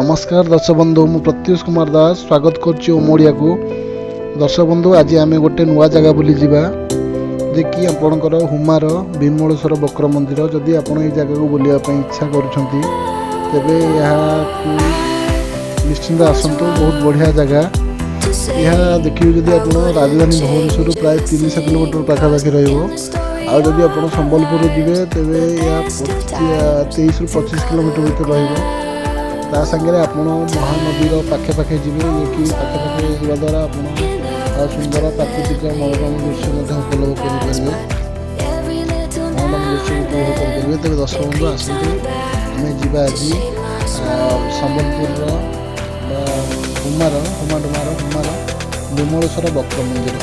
ନମସ୍କାର ଦର୍ଶକ ବନ୍ଧୁ, ମୁଁ ପ୍ରତ୍ୟୁଷ କୁମାର ଦାସ ସ୍ୱାଗତ କରୁଛି ଓମ୍ ଓଡ଼ିଆକୁ। ଦର୍ଶକ ବନ୍ଧୁ, ଆଜି ଆମେ ଗୋଟେ ନୂଆ ଜାଗା ବୁଲିଯିବା, ଯେ କି ଆପଣଙ୍କର ହୁମାର ବିମଳେଶ୍ୱର ବକ୍ର ମନ୍ଦିର। ଯଦି ଆପଣ ଏଇ ଜାଗାକୁ ବୁଲିବା ପାଇଁ ଇଚ୍ଛା କରୁଛନ୍ତି, ତେବେ ଏହାକୁ ନିଶ୍ଚିନ୍ତ ଆସନ୍ତୁ। ବହୁତ ବଢ଼ିଆ ଜାଗା ଏହା। ଦେଖିବେ ଯଦି ଆପଣ ରାଜଧାନୀ ଭୁବନେଶ୍ୱରରୁ ପ୍ରାୟ 300 କିଲୋମିଟର ପାଖାପାଖି ରହିବ। ଆଉ ଯଦି ଆପଣ ସମ୍ବଲପୁରରୁ ଯିବେ, ତେବେ ଏହା 23ରୁ 25 କିଲୋମିଟର ଭିତରେ ରହିବ। ତା ସାଙ୍ଗରେ ଆପଣ ମହାନଦୀର ପାଖେ ପାଖେ ଯିବେ, ଯେ କି ପାଖେ ପାଖେ ଯିବା ଦ୍ୱାରା ଆପଣ ସୁନ୍ଦର ପ୍ରାକୃତିକ ମନୋରମ ଦୃଶ୍ୟ ମଧ୍ୟ ଉପଭୋଗ କରିପାରିବେ, ମନୋରମ ଦୃଶ୍ୟ ଉପଭୋଗ କରିପାରିବେ। ତେବେ ଦର୍ଶକ ବନ୍ଧୁ, ଆସନ୍ତୁ ଆମେ ଯିବା ଆଜି ସମ୍ବଲପୁରର ବା ହୁମାର, ହୁମାଡୁମାର, ହୁମାର ବିମଳେଶ୍ୱର ବକ୍ର ମନ୍ଦିର।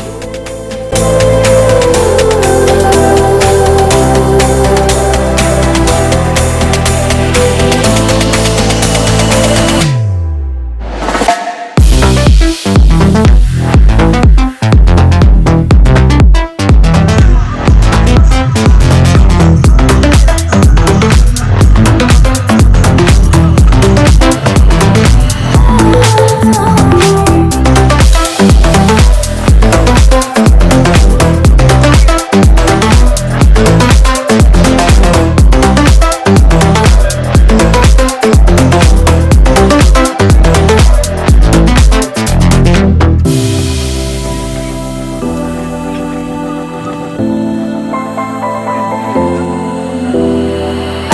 I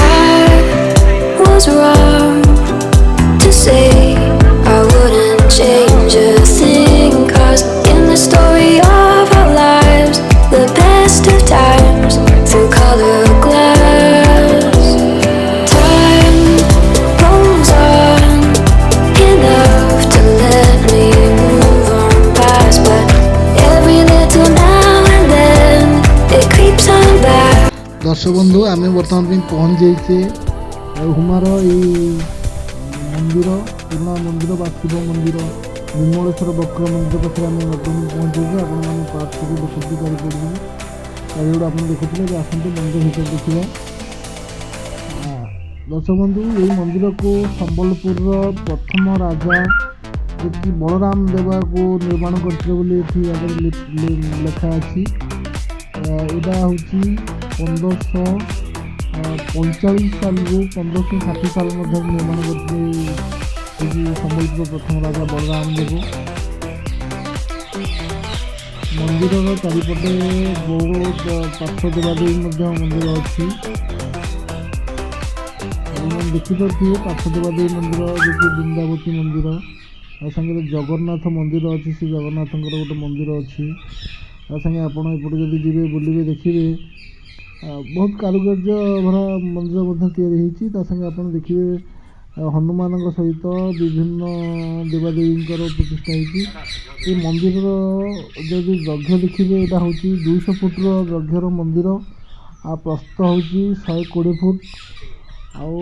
was wrong to say I wouldn't change a thing. 'Cause in the story of our lives, the best of times through color glass. Time rolls on enough to let me move on past. But every little now and then it creeps on back. ଦର୍ଶକ ବନ୍ଧୁ, ଆମେ ବର୍ତ୍ତମାନ ପାଇଁ ପହଞ୍ଚି ଯାଇଛେ ଆଉ ହୁମାର ଏଇ ମନ୍ଦିର, ପୁରୁଣା ମନ୍ଦିର ବା ଶିବ ମନ୍ଦିର, ବିମଳେଶ୍ୱର ବକ୍ର ମନ୍ଦିର ପାଖରେ ଆମେ ବର୍ତ୍ତମାନ ପହଞ୍ଚିଛୁ। ଆପଣମାନେ ପାର୍ଶ୍ୱରୁ ଦେଖୁଥିବେ, ଚାରିପଟକୁ ଚାରିଆଡ଼ୁ ଆପଣ ଦେଖୁଥିଲେ ଯେ। ଆସନ୍ତୁ ମନ୍ଦିର ଭିତରେ ଦେଖିବା। ଦର୍ଶକ ବନ୍ଧୁ, ଏଇ ମନ୍ଦିରକୁ ସମ୍ବଲପୁରର ପ୍ରଥମ ରାଜା ଯେ କି ବଳରାମ ଦେବାକୁ ନିର୍ମାଣ କରିଥିଲେ ବୋଲି ଏଠି ଆଗରେ ଲେଖା ଅଛି। ଏଇଟା ହେଉଛି 1545 ସାଲରୁ 1560 ସାଲ ମଧ୍ୟରେ ନିର୍ମାଣ କରିଥିଲେ ଏଇ ସମ୍ବଲପୁରର ପ୍ରଥମ ରାଜା ବଳରାମ ଦେବ। ମନ୍ଦିରର ଚାରିପଟେ ବହୁତ ପାର୍ଶ୍ୱ ଦେବାଦେବୀ ମଧ୍ୟ ମନ୍ଦିର ଅଛି। ଆପଣମାନେ ଦେଖିପାରୁଥିବେ ପାର୍ଶ୍ୱ ଦେବାଦେବୀ ମନ୍ଦିର, ଯେକି ବୃନ୍ଦାବତୀ ମନ୍ଦିର, ତା ସାଙ୍ଗରେ ଜଗନ୍ନାଥ ମନ୍ଦିର ଅଛି। ସେ ଜଗନ୍ନାଥଙ୍କର ଗୋଟେ ମନ୍ଦିର ଅଛି। ତା ସାଙ୍ଗେ ଆପଣ ଏପଟେ ଯଦି ଯିବେ, ବୁଲିବେ, ଦେଖିବେ ବହୁତ କାରୁକାର୍ଯ୍ୟ ଭରା ମନ୍ଦିର ମଧ୍ୟ ତିଆରି ହେଇଛି। ତା ସାଙ୍ଗେ ଆପଣ ଦେଖିବେ ହନୁମାନଙ୍କ ସହିତ ବିଭିନ୍ନ ଦେବାଦେବୀଙ୍କର ପ୍ରତିଷ୍ଠା ହେଇଛି। ଏ ମନ୍ଦିରର ଯଦି ଦୈର୍ଘ୍ୟ ଦେଖିବେ, ଏଇଟା ହେଉଛି 200 ଫୁଟର ଦୈର୍ଘ୍ୟର ମନ୍ଦିର ଆଉ ପ୍ରସ୍ଥ ହେଉଛି 120 ଫୁଟ। ଆଉ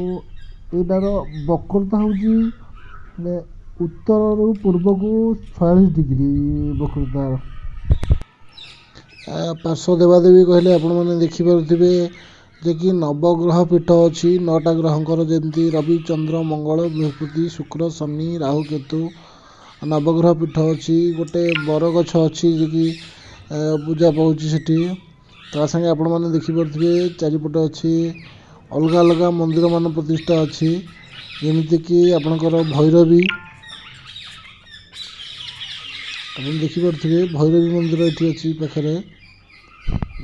ଏଇଟାର ବକ୍ରତା ହେଉଛି ଉତ୍ତରରୁ ପୂର୍ବକୁ 46 ଡିଗ୍ରୀ ବକ୍ରତା। ପାର୍ଶ୍ୱ ଦେବାଦେବୀ କହିଲେ ଆପଣମାନେ ଦେଖିପାରୁଥିବେ ଯେ କି ନବଗ୍ରହ ପୀଠ ଅଛି। ନଅଟା ଗ୍ରହଙ୍କର, ଯେମିତି ରବି, ଚନ୍ଦ୍ର, ମଙ୍ଗଳ, ବୃହସ୍ପତି, ଶୁକ୍ର, ଶନି, ରାହୁ, କେତୁ, ନବଗ୍ରହ ପୀଠ ଅଛି। ଗୋଟେ ବରଗଛ ଅଛି ଯେ କି ପୂଜା ପାଉଛି ସେଠି। ତା ସାଙ୍ଗେ ଆପଣମାନେ ଦେଖିପାରୁଥିବେ ଚାରିପଟେ ଅଛି ଅଲଗା ଅଲଗା ମନ୍ଦିରମାନ ପ୍ରତିଷ୍ଠା ଅଛି, ଯେମିତିକି ଆପଣଙ୍କର ଭୈରବୀ। ଆପଣ ଦେଖିପାରୁଥିବେ ଭୈରବୀ ମନ୍ଦିର ଏଠି ଅଛି, ପାଖରେ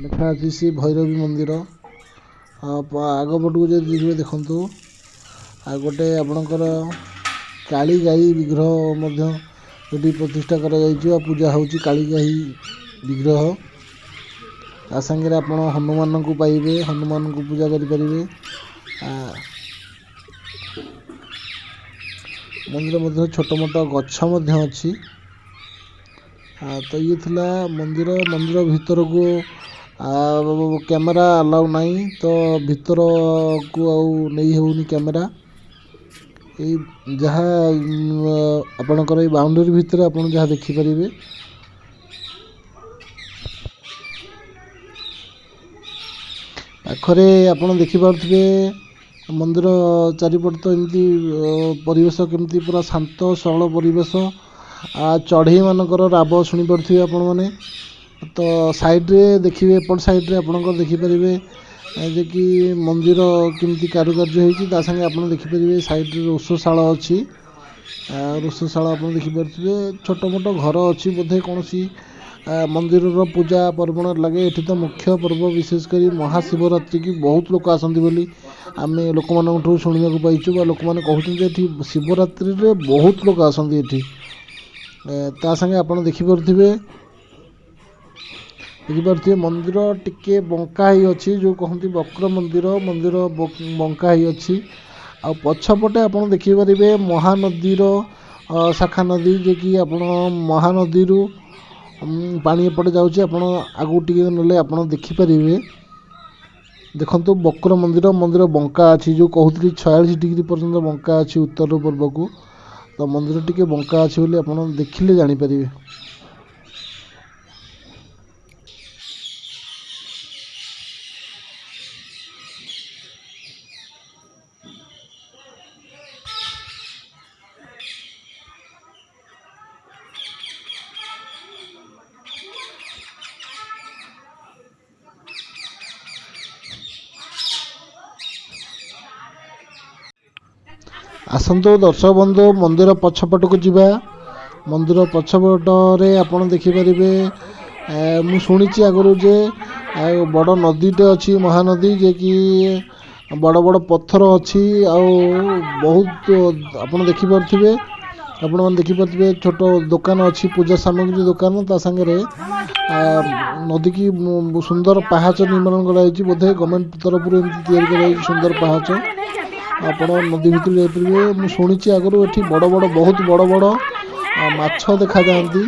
ଲେଖା ଅଛି ଶ୍ରୀ ଭୈରବୀ ମନ୍ଦିର। ଆଉ ଆଗ ପଟକୁ ଯଦି ଯିବେ, ଦେଖନ୍ତୁ, ଆଉ ଗୋଟେ ଆପଣଙ୍କର କାଳୀ ଗାଈ ବିଗ୍ରହ ମଧ୍ୟ ଏଠି ପ୍ରତିଷ୍ଠା କରାଯାଇଛି ବା ପୂଜା ହେଉଛି କାଳୀ ଗାଈ ବିଗ୍ରହ। ତା ସାଙ୍ଗରେ ଆପଣ ହନୁମାନଙ୍କୁ ପାଇବେ, ହନୁମାନଙ୍କୁ ପୂଜା କରିପାରିବେ। ମନ୍ଦିର ମଧ୍ୟରେ ଛୋଟ ମୋଟ ଗଛ ମଧ୍ୟ ଅଛି। ତ ଇଏ ଥିଲା ମନ୍ଦିର। ମନ୍ଦିର ଭିତରକୁ କ୍ୟାମେରା ଆଲାଉ ନାହିଁ, ତ ଭିତରକୁ ଆଉ ନେଇ ହେଉନି କ୍ୟାମେରା। ଏଇ ଯାହା ଆପଣଙ୍କର ଏଇ ବାଉଣ୍ଡରୀ ଭିତରେ ଆପଣ ଯାହା ଦେଖିପାରିବେ। ପାଖରେ ଆପଣ ଦେଖିପାରୁଥିବେ ମନ୍ଦିର ଚାରିପଟେ ତ ଏମିତି ପରିବେଶ କେମିତି ପୁରା ଶାନ୍ତ ସରଳ ପରିବେଶ। ଚଢ଼େଇମାନଙ୍କର ରାବ ଶୁଣିପାରୁଥିବେ ଆପଣମାନେ। ତ ସାଇଡ଼୍ରେ ଦେଖିବେ, ଏପଟ ସାଇଡ଼୍ରେ ଆପଣଙ୍କର ଦେଖିପାରିବେ ଯେ କି ମନ୍ଦିର କେମିତି କାରୁକାର୍ଯ୍ୟ ହେଇଛି। ତା ସାଙ୍ଗେ ଆପଣ ଦେଖିପାରିବେ ସାଇଡ଼୍ରେ ରୋଷଶାଳ ଅଛି। ରୋଷଶାଳ ଆପଣ ଦେଖିପାରୁଥିବେ। ଛୋଟ ମୋଟ ଘର ଅଛି, ବୋଧେ କୌଣସି ମନ୍ଦିରର ପୂଜା ପର୍ବଣ ଲାଗେ। ଏଠି ତ ମୁଖ୍ୟ ପର୍ବ ବିଶେଷ କରି ମହାଶିବରାତ୍ରିକି ବହୁତ ଲୋକ ଆସନ୍ତି ବୋଲି ଆମେ ଲୋକମାନଙ୍କଠୁ ଶୁଣିବାକୁ ପାଇଛୁ, ବା ଲୋକମାନେ କହୁଛନ୍ତି ଏଠି ଶିବରାତ୍ରିରେ ବହୁତ ଲୋକ ଆସନ୍ତି ଏଠି। ତା ସାଙ୍ଗେ ଆପଣ ଦେଖିପାରୁଥିବେ ମନ୍ଦିର ଟିକେ ବଙ୍କା ହେଇଅଛି, ଯେଉଁ କହନ୍ତି ବକ୍ର ମନ୍ଦିର। ମନ୍ଦିର ବଙ୍କା ହେଇଅଛି। ଆଉ ପଛପଟେ ଆପଣ ଦେଖିପାରିବେ ମହାନଦୀର ଶାଖା ନଦୀ, ଯେ କି ଆପଣ ମହାନଦୀରୁ ପାଣି ଏପଟେ ଯାଉଛି। ଆପଣ ଆଗକୁ ଟିକେ ନେଲେ ଆପଣ ଦେଖିପାରିବେ। ଦେଖନ୍ତୁ ବକ୍ର ମନ୍ଦିର, ମନ୍ଦିର ବଙ୍କା ଅଛି, ଯେଉଁ କହୁଥିଲି 46 ଡିଗ୍ରୀ ପର୍ଯ୍ୟନ୍ତ ବଙ୍କା ଅଛି ଉତ୍ତରରୁ ପୂର୍ବକୁ। ତ ମନ୍ଦିର ଟିକେ ବଙ୍କା ଅଛି ବୋଲି ଆପଣ ଦେଖିଲେ ଜାଣିପାରିବେ। ଆସନ୍ତୁ ଦର୍ଶକ ବନ୍ଧୁ, ମନ୍ଦିର ପଛପଟକୁ ଯିବା। ମନ୍ଦିର ପଛପଟରେ ଆପଣ ଦେଖିପାରିବେ, ମୁଁ ଶୁଣିଛି ଆଗରୁ ଯେ ବଡ଼ ନଦୀଟେ ଅଛି, ମହାନଦୀ, ଯେ କି ବଡ଼ ବଡ଼ ପଥର ଅଛି। ଆଉ ବହୁତ ଆପଣ ଦେଖିପାରୁଥିବେ, ଆପଣମାନେ ଦେଖିପାରୁଥିବେ ଛୋଟ ଦୋକାନ ଅଛି, ପୂଜା ସାମଗ୍ରୀ ଦୋକାନ। ତା ସାଙ୍ଗରେ ନଦୀକି ସୁନ୍ଦର ପାହାଚ ନିର୍ମାଣ କରାଯାଇଛି, ବୋଧେ ଗଭର୍ଣ୍ଣମେଣ୍ଟ ତରଫରୁ ଏମିତି ତିଆରି କରାଯାଇଛି ସୁନ୍ଦର ପାହାଚ। ଆପଣ ନଦୀ ଭିତରୁ ଯାଇପାରିବେ। ମୁଁ ଶୁଣିଛି ଆଗରୁ ଏଠି ବଡ଼ ବଡ଼, ବହୁତ ବଡ଼ ବଡ଼ ମାଛ ଦେଖାଯାଆନ୍ତି।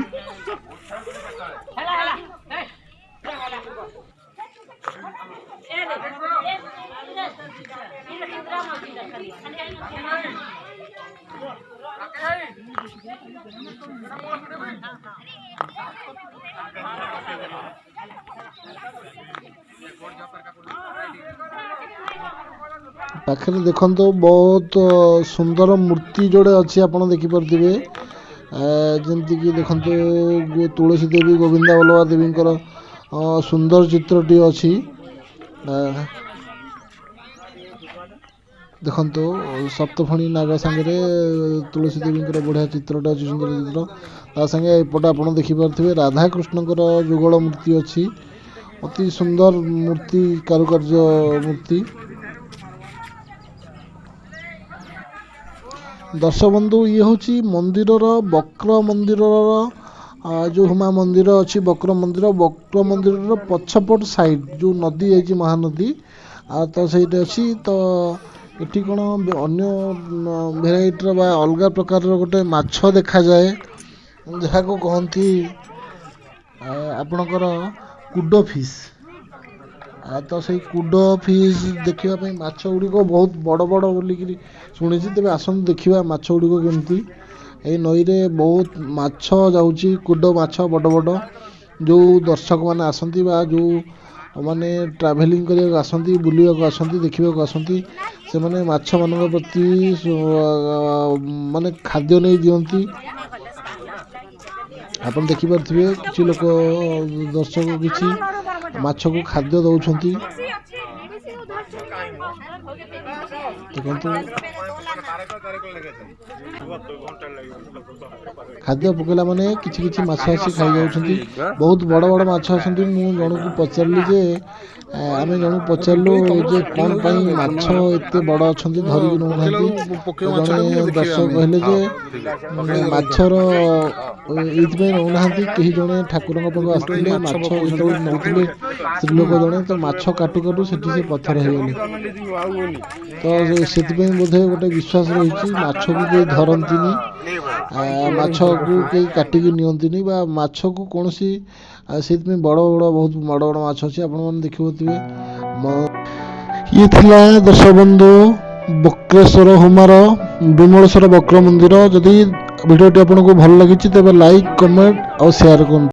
ପାଖରେ ଦେଖନ୍ତୁ ବହୁତ ସୁନ୍ଦର ମୂର୍ତ୍ତି ଯୋଡ଼େ ଅଛି, ଆପଣ ଦେଖିପାରୁଥିବେ। ଯେମିତିକି ଦେଖନ୍ତୁ ତୁଳସୀ ଦେବୀ, ଗୋବିନ୍ଦ ବଲ୍ଲଭ ଦେବୀଙ୍କର ସୁନ୍ଦର ଚିତ୍ରଟି ଅଛି। ଦେଖନ୍ତୁ ସପ୍ତଫଣୀ ନାଗ ସାଙ୍ଗରେ ତୁଳସୀ ଦେବୀଙ୍କର ବଢ଼ିଆ ଚିତ୍ରଟା ଅଛି, ସୁନ୍ଦର ଚିତ୍ର। ତା ସାଙ୍ଗେ ଏପଟେ ଆପଣ ଦେଖିପାରୁଥିବେ ରାଧାକୃଷ୍ଣଙ୍କର ଯୁଗଳ ମୂର୍ତ୍ତି ଅଛି, ଅତି ସୁନ୍ଦର ମୂର୍ତ୍ତି, କାରୁକାର୍ଯ୍ୟ ମୂର୍ତ୍ତି। ଦର୍ଶକ ବନ୍ଧୁ, ଇଏ ହେଉଛି ମନ୍ଦିରର ବକ୍ର ମନ୍ଦିରର ଯେଉଁ ହୁମା ମନ୍ଦିର ଅଛି, ବକ୍ର ମନ୍ଦିର, ବକ୍ର ମନ୍ଦିରର ପଛପଟ ସାଇଡ଼୍ ଯେଉଁ ନଦୀ ଯାଇଛି ମହାନଦୀ, ଆଉ ତ ସେଇଠି ଅଛି। ତ ଏଠି କ'ଣ ଅନ୍ୟ ଭେରାଇଟିର ବା ଅଲଗା ପ୍ରକାରର ଗୋଟେ ମାଛ ଦେଖାଯାଏ, ଯାହାକୁ କହନ୍ତି ଆପଣଙ୍କର କୁଡ ଫିସ୍। ତ ସେଇ କୁଡ ଫିସ୍ ଦେଖିବା ପାଇଁ ମାଛ ଗୁଡ଼ିକ ବହୁତ ବଡ଼ ବଡ଼ ବୋଲିକିରି ଶୁଣିଛି। ତେବେ ଆସନ୍ତୁ ଦେଖିବା ମାଛ ଗୁଡ଼ିକ କେମିତି। ଏଇ ନଈରେ ବହୁତ ମାଛ ଯାଉଛି, କୁଡ ମାଛ ବଡ଼ ବଡ଼। ଯେଉଁ ଦର୍ଶକମାନେ ଆସନ୍ତି ବା ଯେଉଁ ମାନେ ଟ୍ରାଭେଲିଂ କରିବାକୁ ଆସନ୍ତି, ବୁଲିବାକୁ ଆସନ୍ତି, ଦେଖିବାକୁ ଆସନ୍ତି, ସେମାନେ ମାଛମାନଙ୍କ ପ୍ରତି ମାନେ ଖାଦ୍ୟ ନେଇ ଦିଅନ୍ତି। ଆପଣ ଦେଖିପାରୁଥିବେ କିଛି ଲୋକ ଦର୍ଶକ କିଛି ମାଛକୁ ଖାଦ୍ୟ ଦେଉଛନ୍ତି। ଦେଖନ୍ତୁ, ଖାଦ୍ୟ ପକେଇଲା ମାନେ କିଛି କିଛି ମାଛ ଆସି ଖାଇଯାଉଛନ୍ତି। ବହୁତ ବଡ଼ ବଡ଼ ମାଛ ଆସନ୍ତି। ମୁଁ ଜଣକୁ ପଚାରିଲି ଯେ, ଆମେ ଜଣକୁ ପଚାରିଲୁ ଯେ କ'ଣ ପାଇଁ ମାଛ ଏତେ ବଡ଼ ଅଛନ୍ତି, ଧରିକି ନେଉନାହାନ୍ତି? ଜଣେ ଦର୍ଶକ କହିଲେ ଯେ ମାଛର ଏଇଥିପାଇଁ ନେଉନାହାନ୍ତି, କେହି ଜଣେ ଠାକୁରଙ୍କ ପାଖକୁ ଆସିଥିଲେ, ମାଛ ଯେତେବେଳେ ନେଉଥିଲେ ସ୍ତ୍ରୀ ଲୋକ ଜଣେ, ତ ମାଛ କାଟୁ କାଟୁ ସେଠି ସେ ପଥର ହେଇଗଲେ। ତ ସେଥିପାଇଁ ବୋଧେ ଗୋଟେ ବିଶ୍ୱାସ ରହିଛି, ମାଛକୁ କେହି ଧରନ୍ତିନି, ମାଛକୁ କେହି କାଟିକି ନିଅନ୍ତିନି ବା ମାଛକୁ କୌଣସି। ସେଇଥିପାଇଁ ବଡ଼ ବଡ଼, ବହୁତ ବଡ଼ ବଡ଼ ମାଛ ଅଛି, ଆପଣମାନେ ଦେଖିପାରୁଥିବେ। ଇଏ ଥିଲା ଦର୍ଶକ ବନ୍ଧୁ ବକ୍ରେଶ୍ୱର ହୁମାର ବିମଳେଶ୍ୱର ବକ୍ର ମନ୍ଦିର। ଯଦି ଭିଡ଼ିଓଟି ଆପଣଙ୍କୁ ଭଲ ଲାଗିଛି ତେବେ ଲାଇକ୍, କମେଣ୍ଟ ଆଉ ସେୟାର କରନ୍ତୁ।